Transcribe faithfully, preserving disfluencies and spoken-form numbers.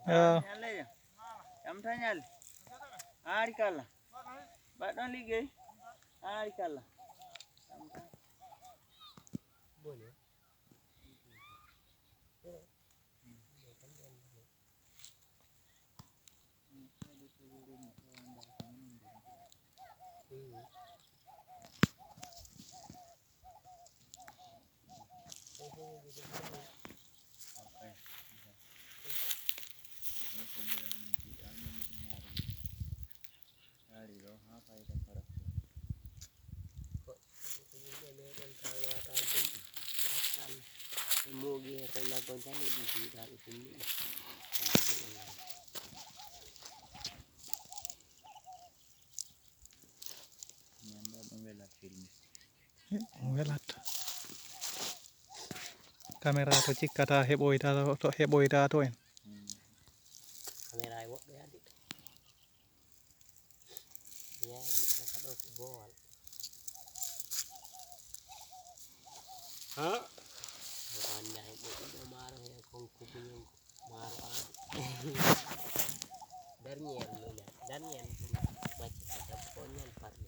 Yo. Ñalle jam. Jam tan ñalle. Aari kalla. Mbaɗɗon liggey. Aari kalla. Jam tan. Ko yimɓe meɗen tan wata jom. Ɓe moogi he koye maggon tan, ɓe ɗi juuɗa, ɓe kumni ɗi. Nanda ɗum welat filmi. Ɗum welat. Kamera to cikkata heɓoyta to, to heɓoyta to en. Kamera e woɓɓe adi. Yaa, yiɗɗo ka ɗo ko boowal. Ha? Ko annda e ɓe ɗiɗo maaro he kon kubuñum maaro aadu. Dernier muñal, dernier muñal. Macce ko dabbo ñal parmi.